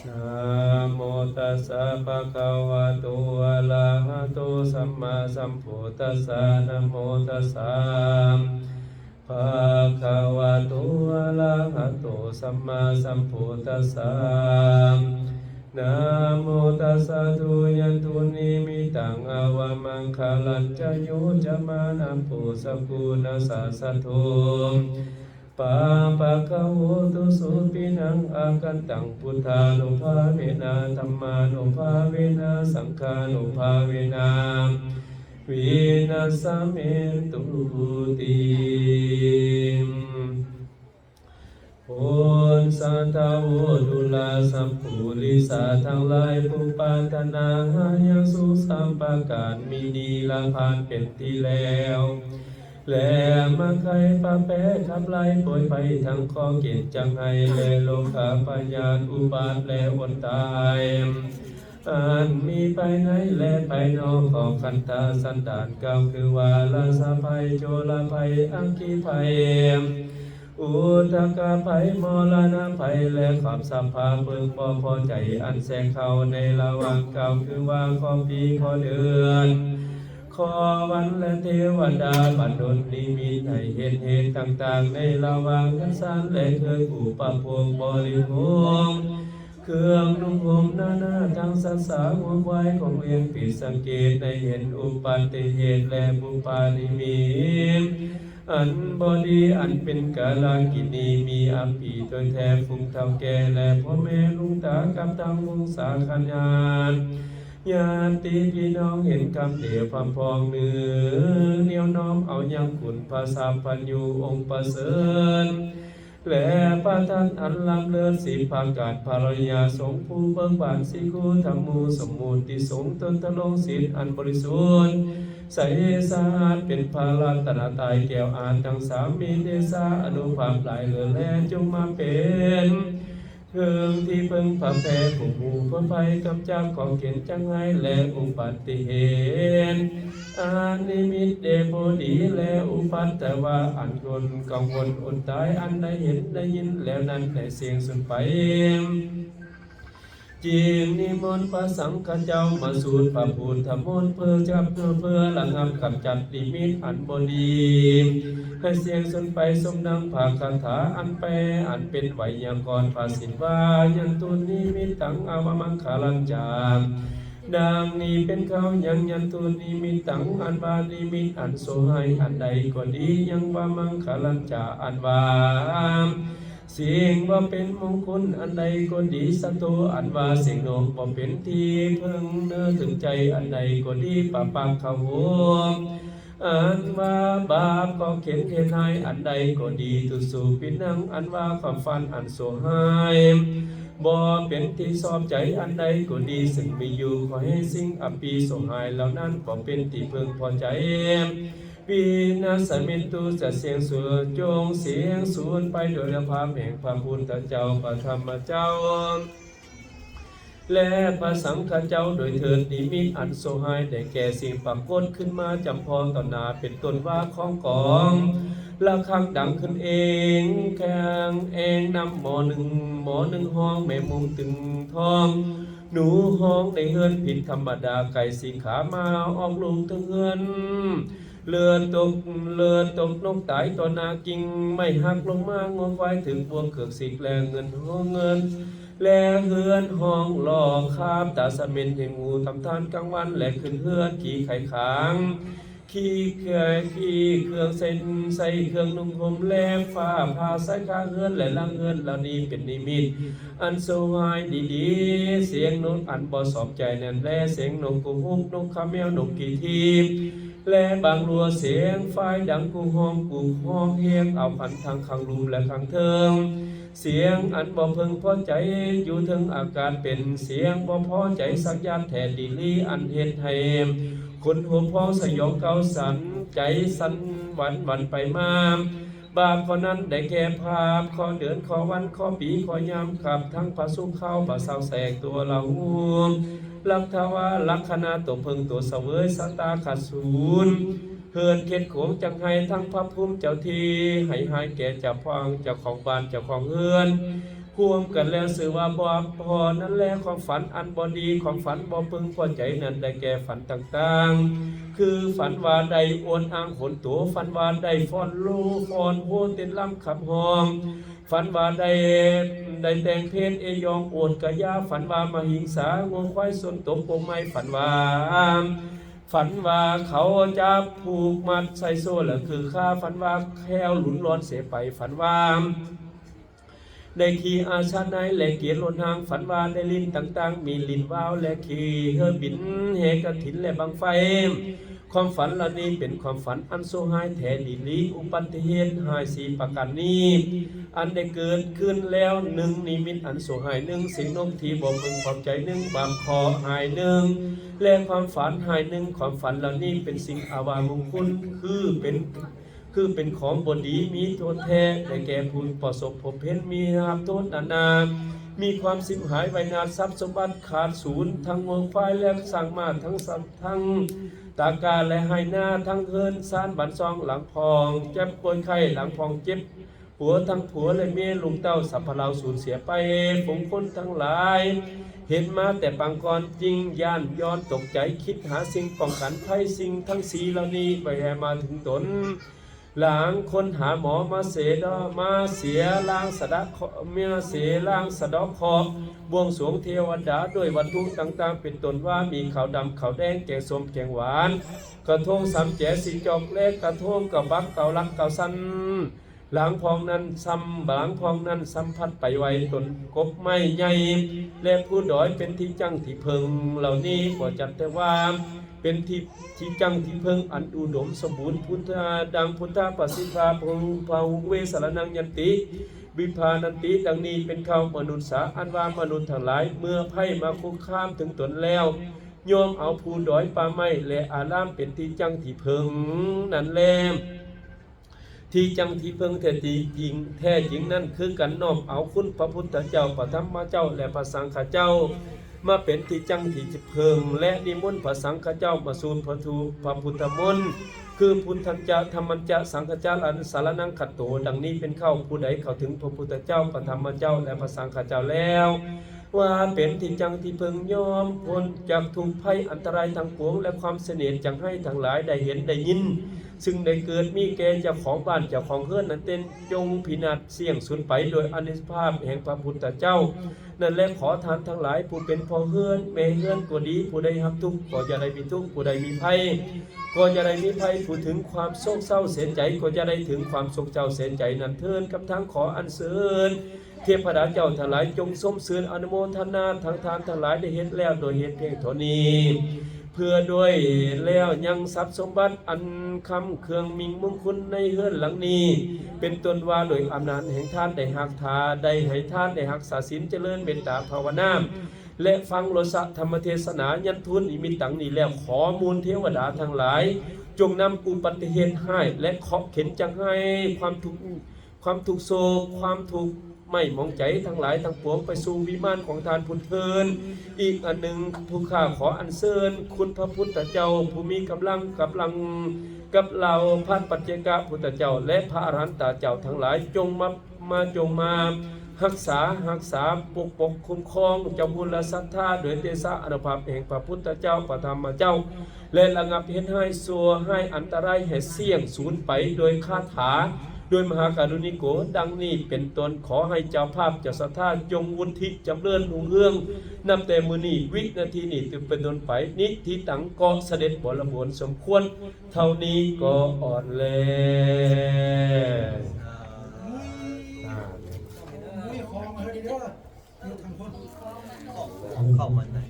ນະໂມຕັດສະ ພະຄະວະໂຕ ອະລະຫະໂຕ ສຳມາສຳພຸດທັດສະ ນະໂມຕັດສະ ພະຄະວະໂຕ ອະລະຫະໂຕ ສຳມາສຳພຸດທັດສະ ນະໂມຕັດສະ ທຸຍັນທຸນິມິດຕັງ ອະວະມັງຄະລັນຈະ ໂຍຈະມານະໂປ ສະກຸນະສາສະໂທ ປາປະກະໂຫຕຸສຸປິນັງ ອາຄັນຕັງ ພຸດທານຸພາເວນະ ທຳມານຸພາເວນະ ສັງຄານຸພາເວນະ ວິນັດສະເມຕຸຕິ. ໂອນສັດທາໂວ ດູລາສັບປູລິສາທັງຫຼາຍ ຜູ້ປາດຖະໜາຫາຍັງສູງສາມປະການ ມີນີລະພານເປັນທີ່ແລ້ວ ແລະ ມາໄຂປະແປຂັບໄລ່ປ່ອຍໄພທັງຂໍ້ເກນຈັງໄຫ້ ແລະ ໂລຄາພະຍາດ ອຸບາດ ແລະ ອົດຕາຍ ອັນມີພາຍໃນ ແລະ ພາຍນອກຂອງຂັນທະສັນດານ ກ່າວຄືວ່າ ລາຊະໄພ ໂຈລະໄພ ອັກຄີໄພ ອຸທະກະໄພ ມໍລະນະໄພ ແລະ ຄວາມສັບພະເພິ່ງບໍ່ພໍໃຈ ອັນແຊງເຂົ້າໃນລະຫວ່າງ ກ່າວຄືວ່າ ຂໍ້ປີ ຂໍ້ເດືອນ ຂໍ້ວັນ ແລະ ເທວະດາບັນດົນນິມິດໃຫ້ເຫັນເຫດຕ່າງໆ ໃນລະຫວ່າງເຮືອນຊານ ແລະ ເຄື່ອງອຸປະໂພກບໍລິໂພກ ເຄື່ອງນຸ່ງຫົ່ມນານາທັງສັດສາ ຫົວຄວາຍຂອງວຽງປີສັງເກດ ໃນເຫັນອຸປັດຕິເຫດ ແລະ ບຸບປານິມິດ ອັນບໍ່ດີ ອັນເປັນກາລະກິນີ ມີອາປີໂດຍແທ້ ຝູງເຖົ້າແກ່ ແລະ ພໍ່ແມ່ລຸງຕາ ກັບທັງວົງສາຄະຍາດ ຍາດຕິພີ່ນ້ອງ ເຫັນຄຳເດວພຳພອງໜຶ່ງ ໜຽວນ້ອມເອົາຍັງຄຸນພະສັບພັນຍູອົງປະເສີດ ແລະ ພະທັນອັນລ້ຳເລີດ ສິບປະການ ພະລະຍາສົງ ຜູ້ເບີກບານ ສິກຂຸທຳມູ ສົມມຸດຕິສົງ ຕົນທະລົງສິດອັນບໍລິສຸດ ໃສສະອາດ ເປັນພະລັດຕະນະຕາຍແກ້ວອາດທັງສາມ ມີເດຊາອານຸພາບຫຼາຍເຫຼືອແລ ຈົ່ງມາເປັນເຄື່ອງທີ່ເພິ່ງພາແຜ່ ຜູ້ຮູ້ພາໄພ ກຳຈັດຂອງເຂັນຈັງໄຫ້ ແລະ ອຸປັດຕິເຫດ ອະນິມິດເດໂບດີ ແລະ ອຸປັດຕະວະອັນຄົນກັງວົນອົດຕາຍ ອັນໄດ້ເຫັນໄດ້ຍິນແລ້ວນັ້ນ ໃຫ້ສ່ຽງສູນໄປ. ຈຶ່ງນິມົນພະສັງຄະເຈົ້າມາສູດພະພຸດທະມົນ ເພື່ອຈັບ ເພື່ອລະງັບກຳຈັດນິມິດອັນບໍ່ດີ ໃຫ້ສ່ຽງສູນໄປ ສົມດັ່ງພະຄາຖາອັນແປ ອັນເປັນໄວຍາກອນພາສິນວ່າ ຍັນຕຸນິມິດຕັງ ອະວະມັງຄະລັນຈາ ດັ່ງນີ້ເປັນເກົ່າ. ຍັງຍັນຕຸນິມິດຕັງ ອັນວ່ານິມິດອັນຊົ່ວຮ້າຍອັນໃດກໍດີ ຍັງວະມັງຄະລັນຈາ ອັນວ່າ ສິ່ງບໍ່ເປັນມົງຄຸນອັນໃດກໍດີ ສະໂຕ ອັນວ່າເສງນົກບໍ່ເປັນທີ່ເພິ່ງເນີເຖິງໃຈອັນໃດກໍດີ ປະປັກຂະໂຫ ອັນວ່າບາບກໍເຂັນເຮັດຮ້າຍອັນໃດກໍດີ ຕຸສຸປິນັງ ອັນວ່າຄວາມຝັນອັນຊົ່ວຮ້າຍ ບໍ່ເປັນທີ່ຊອບໃຈອັນໃດກໍດີ ຊຶ່ງມີຢູ່ ຂໍໃຫ້ສິ່ງອະປີຊົ່ວຮ້າຍເຫຼົ່ານັ້ນ ບໍ່ເປັນທີ່ເພິ່ງພໍໃຈ. ວິນັດສະເມຕຸ ຈະສ່ຽງສູນ ຈົ່ງສ່ຽງສູນໄປໂດຍອະນຸພາບແຫ່ງພະພຸດທະເຈົ້າ ພະທຳມະເຈົ້າ ແລະ ພະສັງຄະເຈົ້າໂດຍເທີດ. ນິມິດອັນຊົ່ວຮ້າຍໄດ້ແກ່ ສິ່ງປາກົດຂຶ້ນມາຈຳເພາະຕໍ່ໜ້າ ເປັນຕົ້ນວ່າ ຂອງກອງລະຄັງດັງຂຶ້ນເອງ ແຂ່ງແອງນຳໝໍ້ໜຶ່ງ ໝໍ້ໜຶ່ງຮ້ອງ ແມງມຸມຕຶງທ້ອງ ໜູຮ້ອງໃນເຮືອນຜິດທຳມະດາ ໄກ່ສີຂາມາອອກລູກເທິງເຮືອນ ເລືອດຕົກ ເລືອດຕົກນົກຕາຍຕໍ່ໜ້າ ກິ່ງໄມ້ຫັກລົງມາ ງົວຄວາຍຖືກບ່ວງເຂືອກສິກ ແລະ ເງິນ ເງິນ ແລະ ເຮືອນຫ້ອງຫຼໍ່ຄາບຕາສະເໝັນ ເຫັນຫູຕຳທ່ານກາງວັນ ແລະ ຂຶ້ນເຮືອນຂີ່ໄຂ່ຂາງ ຂີ່ເຄືອ ຂີ່ເຄື່ອງເສັ້ນ ໃສ່ເຄື່ອງນຸ່ງຫົ່ມ ແລະ ຟ້າຜ່າໃສ່ຄາເຮືອນ ແລະ ຫຼັງເຮືອນເຫຼົ່ານີ້ ເປັນນິມິດອັນຊົ່ວຮ້າຍດີໆ ສຽງນົກອັນບໍ່ຊອບໃຈນັ້ນແລ ສຽງນົກກູຮຸກ ນົກຂະແມວ ນົກກີທີບ ແລະ ບາງລົວ ສຽງຝ້າຍດັງກູຮ້ອງ ກູຮ້ອງຮຽກເອົາຂວັນທັງຂ້າງລຸ່ມ ແລະ ຂ້າງເທິງ ສຽງອັນບໍ່ເພິ່ງພໍໃຈຢູ່ເທິງອາກາດ ເປັນສຽງບໍ່ພໍໃຈສັກຢ່າງແທ້ດີຫຼີ ອັນເຮັດໃຫ້ຂົນຫົວພອງສະຫຍອງເກົ້າສັ່ນ ໃຈສັ່ນຫວັ່ນຫວັ່ນໄປມາ. ບາບຂໍ້ນັ້ນໄດ້ແກ່ ພາບ ຂໍ້ເດືອນ ຂໍ້ວັນ ຂໍ້ປີ ຂໍ້ຍາມ ກັບທັງພະສຸກ ເຂົ້າ ພະເສົາ ແຊກ ຕົວລາຫູ ລັກທະວາ ລັກຂະນະ ຕົວເພິ່ງ ຕົວສະເຫວີຍ ຊະຕາ ຂັດສູນ ເຮືອນເຂດຂົງ ຈັກໃຫ້ທັງພະພູມເຈົ້າທີ່ ໃຫ້ຮ້າຍແກ່ເຈົ້າພາງ ເຈົ້າຂອງບ້ານ ເຈົ້າຂອງເຮືອນ ຮ່ວມກັນແລ້ວຊື່ວ່າບາບພໍ. ນັ້ນແລ ຄວາມຝັນອັນບໍ່ດີ, ຄວາມຝັນບໍ່ເພິ່ງພໍໃຈນັ້ນ ໄດ້ແກ່ຝັນຕ່າງໆ ຄືຝັນວ່າໄດ້ອວດອ້າງໂຫນໂຕ, ຝັນວ່າໄດ້ຟ້ອນໂລຟ້ອນໂຮ ເຕັ້ນລຳຂັບຮ້ອງ, ຝັນວ່າໄດ້ ໄດ້ແຕ່ງເພນເອຢອງໂອດກະຢາ, ຝັນວ່າມະຫິງສາງົວຄວາຍຊົນຕົກກົກໄມ້, ຝັນວ່າ ຝັນວ່າເຂົາຈະຜູກມັດໃສ່ໂສ້ແລ້ວຄືຂ້າ, ຝັນວ່າແຂ້ວຫຼຸນລອນເສໄປ, ຝັນວ່າ ໄດ້ຂີ່ອາຊາໄນແລະເກໂລນາງ, ຝັນວ່າໄດ້ຫຼິ້ນຕ່າງໆ ມີຫຼິ້ນວາວແລະຂີ່ເຮືອບິນ, ແຫ່ກະຖິນແລະບັ້ງໄຟ. ຄວາມຝັນເຫຼົ່ານີ້ເປັນຄວາມຝັນອັນຊົ່ວຮ້າຍແທ້ອີ່ຫຼີ. ອຸບັດຕິເຫດຮ້າຍສີ່ປະການນີ້ ອັນໄດ້ເກີດຂຶ້ນແລ້ວ, ໜຶ່ງ ນິມິດອັນຊົ່ວຮ້າຍ, ໜຶ່ງ ເສຍງນົກທີ່ບໍ່ເພິ່ງພໍໃຈ, ໜຶ່ງ ບາບເຄາະຮ້າຍ, ໜຶ່ງ ແລະ ຄວາມຝັນຮ້າຍ, ໜຶ່ງ ຄວາມຝັນເຫຼົ່ານີ້ເປັນສິ່ງອະວະມຸງຄຸນ, ຄືເປັນ ຄືເປັນຂອງບໍ່ດີມີໂທດແທ້, ໄດ້ແກ່ຜູ້ປະສົບພົບເຫັນມີຮັບໂທດນານາ, ມີຄວາມເສຍຫາຍວາຍນາດ, ຊັບສົມບັດຂາດສູນ, ທັງງົວຄວາຍ ແລະ ຊ້າງມ້າ, ທັງສັດ, ທັງຕາກາ ແລະ ໄຮ່ນາ, ທັງເຮືອນຊານບ້ານຊ່ອງ, ຫຼັງພ້ອງເຈັບປ່ວຍໄຂ້, ຫຼັງພ້ອງເຈັບ ຜົວ ທັງຜົວ ແລະ ເມຍ, ລູກເຕົ້າ, ສັບພະເຫຼົ່າສູນເສຍໄປ, ຝູງຄົນທັງຫຼາຍເຫັນມາແຕ່ປາງກ່ອນ ຈຶ່ງຢ້ານຍ້ອນຕົກໃຈ, ຄິດຫາສິ່ງປ້ອງກັນໄພ. ສິ່ງທັງສີ່ເຫຼົ່ານີ້ໄປແຫ່ມາເຖິງຕົນ. ລາງຄົນຫາໝໍມາເສຍດອ ມາເສຍລ້າງສະດາເຄາະ ມາເສຍລ້າງສະເດາະເຄາະ, ບວງສວງເທວະດາດ້ວຍວັດຖຸຕ່າງໆ ເປັນຕົ້ນວ່າ ມີເຂົ້າດຳ, ເຂົ້າແດງ, ແກງສົ້ມ, ແກງຫວານ, ກະໂທງສາມແຈ, ສີຈອກ ແລະ ກະໂທງກະບັກ, ເກົາຫຼັກເກົາຊັ້ນ. ລາງພ້ອງນັ້ນຊ້ຳ ລາງພ້ອງນັ້ນຊ້ຳພັດໄປໄຫວ້ຕົ້ນກົກໄມ້ໃຫຍ່ ແລະ ພູດອຍເປັນທີ່ຈັ້ງທີ່ເພິ່ງເຫຼົ່ານີ້ ບໍ່ຈັກແຕ່ວ່າເປັນທີ່ ທີ່ຈັ້ງທີ່ເພິ່ງອັນອຸດົມສົມບູນ ພຸດທະ ດັ່ງພຸດທະປະສິດທາ ພະຫຸ ພະຫຸເວ ສະລະນັງ ຍັນຕິ ວິພານັນຕິ ດັ່ງນີ້ເປັນເຂົ້າ. ມະນຸດສາ ອັນວ່າມະນຸດທັງຫຼາຍ ເມື່ອໄພມາຄຸກຄາມເຖິງຕົນແລ້ວ ຍ່ອມເອົາພູດອຍ ປ່າໄມ້ ແລະ ອາລາມເປັນທີ່ຈັ້ງທີ່ເພິ່ງນັ້ນແລ. ທີ່ຈັ້ງທີ່ເພິ່ງແທ້ຈິງ ແທ້ຈິງນັ້ນ ຄືການນ້ອມເອົາຄຸນພະພຸດທະເຈົ້າ, ພະທຳມະເຈົ້າ ແລະ ພະສັງຄະເຈົ້າ ມາເປັນທີ່ຈັ້ງທີ່ເພິ່ງ ແລະ ນິມົນພະສັງຄະເຈົ້າມາສູ່ພະທຸ ພະພຸດທະມົນ ຄື ພຸດທັນຈະ ທຳມັນຈະ ສັງຄັນຈະ ສາລະນັງຄັດໂຕ ດັ່ງນີ້ເປັນເຂົ້າ. ຜູ້ໃດເຂົ້າເຖິງພະພຸດທະເຈົ້າ, ພະທຳມະເຈົ້າ ແລະ ພະສັງຄະເຈົ້າແລ້ວ ວ່າເປັນທີ່ຈັ້ງທີ່ເພິ່ງ ຍ່ອມພົ້ນຈາກທຸກໄພອັນຕະລາຍທັງປວງ ແລະ ຄວາມສະເໜດຈັກຮ້າຍທັງຫຼາຍ ໄດ້ເຫັນໄດ້ຍິນ ຊຶ່ງໄດ້ເກີດມີແກ່ເຈົ້າຂອງບ້ານເຈົ້າຂອງເຮືອນນັ້ນເຕັນ ຈົ່ງພິນາດສ້ຽງສູນໄປໂດຍອານຸພາບແຫ່ງພະພຸດທະເຈົ້ານັ້ນແລ. ຂໍທ່ານທັງຫຼາຍ ຜູ້ເປັນພໍ່ເຮືອນແມ່ເຮືອນກໍດີ, ຜູ້ໃດຮັບທຸກກໍຢ່າໄດ້ມີທຸກ, ຜູ້ໃດມີໄພກໍຢ່າໄດ້ມີໄພ, ຜູ້ເຖິງຄວາມໂສກເສົ້າເສຍໃຈກໍຢ່າໄດ້ເຖິງຄວາມໂສກເສົ້າເສຍໃຈນັ້ນເທີ້ນ. ກັບທັງຂໍອັນເຊີນ ເທພະດາເຈົ້າທັງຫຼາຍ ຈົ່ງຊົມຊື່ນອະນຸໂມທະນາທັງທ່ານທັງຫຼາຍໄດ້ເຮັດແລ້ວ ໂດຍເຫດພຽງເທົ່ານີ້ ເພື່ອດ້ວຍແລ້ວຍັງຊັບສົມບັດອັນຄຳເຄື່ອງມິ່ງມຸງຄຸນໃນເຮືອນຫຼັງນີ້ ເປັນຕົ້ນວ່າ ໂດຍອຳນາດແຫ່ງທານໄດ້ຮັກທາ ໄດ້ໃຫ້ທານ ໄດ້ຮັກສາສິນ ຈະເລີນເມດຕາພາວະນາ ແລະ ຟັງໂລສະທຳມະເທສະໜາ ຍັນທູນນິມິດດັ່ງນີ້ແລ້ວ ຂໍມູນເທວະດາທັງຫຼາຍ ຈົ່ງນຳອຸບັດຕິເຫດຮ້າຍ ແລະ ເຄາະເຂັນຈັກຮ້າຍ ຄວາມທຸກ ຄວາມທຸກໂສກ ຄວາມທຸກໄໝ້ໝອງໃຈທັງຫຼາຍທັງປວງໄປສູ່ວິມານຂອງທ່ານພຸ້ນເທີ້ນ. ອີກອັນໜຶ່ງ ຜູ້ຂ້າຂໍອັນເຊີນຄຸນພະພຸດທະເຈົ້າ ຜູ້ມີກຳລັງ ກຳລັງກັບເຫຼົ່າພະປັດເຈກະພຸດທະເຈົ້າ ແລະ ພະອະລະຫັນຕະເຈົ້າທັງຫຼາຍ ຈົ່ງມາ ມາ ຈົ່ງມາຮັກສາ ຮັກສາ ປົກປົກຄຸ້ມຄອງເຈົ້າບຸນລະສັດທາ ໂດຍເດຊະອານຸພາບແຫ່ງພະພຸດທະເຈົ້າ ພະທຳມະເຈົ້າ ແລະ ລະງັບເຫດຮ້າຍຊົ່ວຮ້າຍອັນຕະລາຍໃຫ້ສ້ຽງສູນໄປໂດຍຄາຖາ ໂດຍມະຫາກາລຸນິໂກ ດັ່ງນີ້ເປັນຕົ້ນ. ຂໍໃຫ້ເຈົ້າພາບເຈົ້າສັດທາ ຈົ່ງວຸດທິຈຳເລີນຮຸ່ງເຮືອງ ນັບແຕ່ມື້ນີ້ ວິນາທີນີ້ເປັນຕົ້ນໄປ ນິທິຕັງ ກໍສະເດັດບໍລະບູນສົມຄວນ ເທົ່ານີ້ກໍອ່ອນແລ. ເຂົ້າມາໃນ